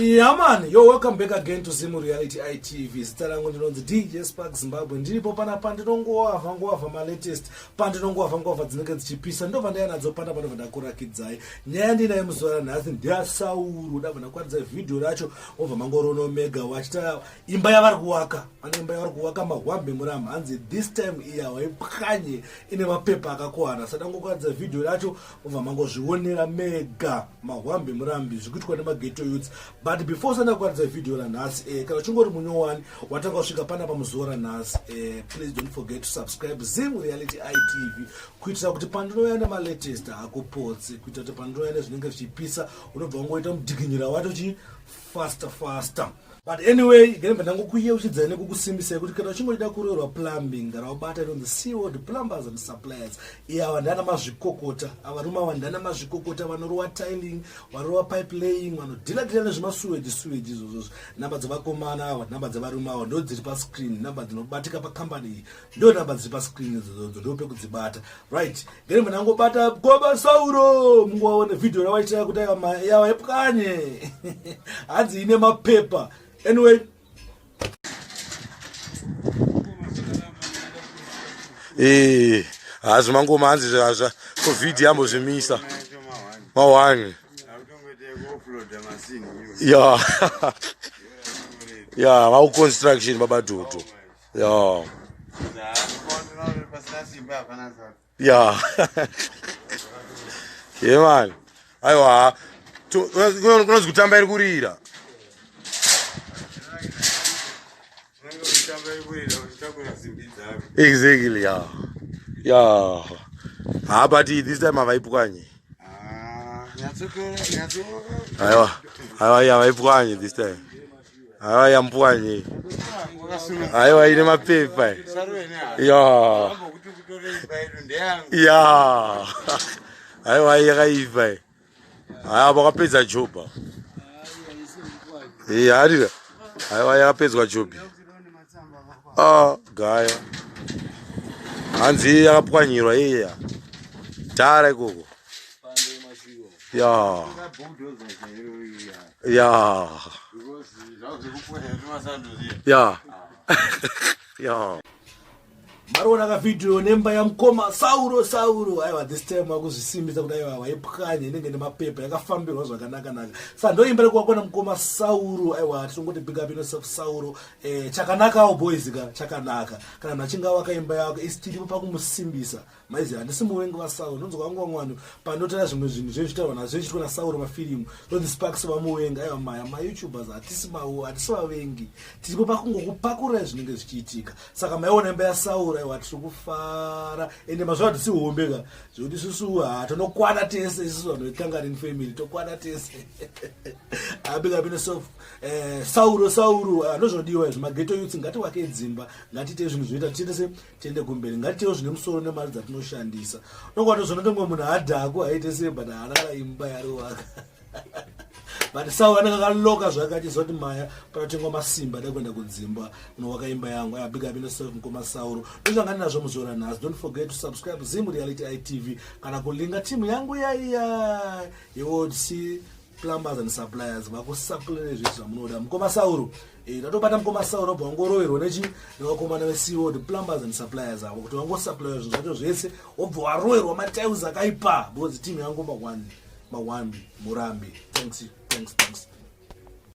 Yeah man, yo welcome back again to Zimu Reality ITV. Zita rangu ndinonzi DJ Spark Zimbabwe. Ndiripo panapa ndinongowavha ngowavha ma latest, pandinongowavha ngowavha dzinenge dzichipisa. Ndobva ndaya nadzo panapa ndobva ndakurakidzai. Nyaya ndinayo muzuva ranhasi ndeyaSauro. Ndabva ndakuratidza video racho wobva mangorono mega wachita imba yavari kuwaka. Vane imba yavari kuwaka mahwambe murama. Hanzi this time iya waipwanye ine mapepa akakwana. Saka ndangokuratidza video racho wobva mangozvionera mega. Mahwambi murambi zvikuitwa nemageto youths but before usanda kuratidza video ranhasi eh, kana uchingori munyowani watanga kusvika panapa muzuva ranhasi eh, please don't forget to subscribe Zim Reality ITV kuitira kuti pandinouya nemalatest hakupotsi kuitira kuti pandinouya nezvinenge zvichipisa unobva wangoita mudhikinyira wacho chi faster faster. But anyway, gere ndangokuyeuchidzai nekukusimbisai kuti kana uchinge uchida kuroorwa plumbing, gara wabata inonzi Seaworld Plumbers and Suppliers. Iye ava ndiana mazvikokota, avarume ava ndiana mazvikokota vanorowa tiling, vanorowa pipe laying, vanodhila dhila nezvemasuweji suweji izvozvozvo. Namba dzevakomana ava, namba dzevarume ava ndo dziri pascreen, namba dzinobatika pakambani iyi ndo namba dziri pascreen idzodzo, ndo pekudzibata. Right, gere ndangobata goba Sauro, mungowaone video rawaitira kuti yawa yepwanye hanzi ine mapepa. Anyway, Eh, hazvi mangoma hanzi zva covid yambozvimisa mawani ya ya vakuconstruction baba Dudu ya ya yemani aiwa kunonzi kutamba iri kurira. Exactly, yeah. Yeah. Ah, but this time havaipwanye. Aiwa, aiwa, havaipwanye this time. Aiwa, yampwanye. Aiwa, ine mapepa. Yeah. Yeah. Aiwa, yakaipa. Aiwa, vakapedza job. Eh, arira. Aiwa, yakapedzwa job. Ah, gaya. Hanzi yakapwanyirwa iya. Tara ikoko. Ya. Ya. Ya. Ya. Mariona kavideo nemba yamukoma Sauro Sauro. Aiwa, this time vakuzvisimbisa kuti aiwa waipwanya inenge nemapepa yakafambirwa zvakanaka naka. Sa ndoimba rekuwakwa namukoma Sauro. Aiwa, tinongoti big up yourself Sauro. Eh, chakanakawo boys ka, chakanaka. Kana munhu achinge awaka imba yako isi tiripo pakumusimbisa. Maizi handisi muvengi vaSauro. Ndonzwa vangu vamwe vanhu panotara zvimwe zvinhu zvezvitaurwa nazvo zvichiitwa naSauro mafirimu. Ndonzi Sparks vamuvenga. Aiwa maya maYouTubers hatisi mawo, hatisi vavengi. Tiripo pakungokupakurai zvinenge zvichiitika. Saka maiona imba yaSauro, aiwa tiri kufara. Ende mazuva hatisi hombe ka. Zvekuti isusu hatonokwana tese isusu vanhu veKangarin family tokwana tese. Abika bino self eh, Sauro Sauro ndozvodiwa izvi mageto youths ngatiwake dzimba ngatiite zvinhu zvinoita tiite se tiende kumberi ngatiitewo zvine musoro nemari dzatinoshandisa nokwa tozvona tongwe munhu hadhaku haite sei but haana kana imba yariwaka but Sauro anenge akaloka zvake achiziva kuti maya panotengwa masimba ada kuenda kudzimba unowaka imba yangu. Aya big up yourself mukoma Sauro. Ndozvanga ndinazvo muzuva ranhasi. Don't forget to subscribe Zim Reality ITV kana kulinga timu yangu yaiya yeWorld C Plumbers and Suppliers vakusupply zvese zvamunoda. Mukoma Sauro, tatobata mukoma Sauro bva wangoroverwa nechi nevakomana veSeaworld Plumbers and Suppliers avo kuti vangosupply zvinhu zvacho zvese wobva waroverwa matiles akaipa because team yangu ma1 ma1 murambi. Thanks, thanks, thanks.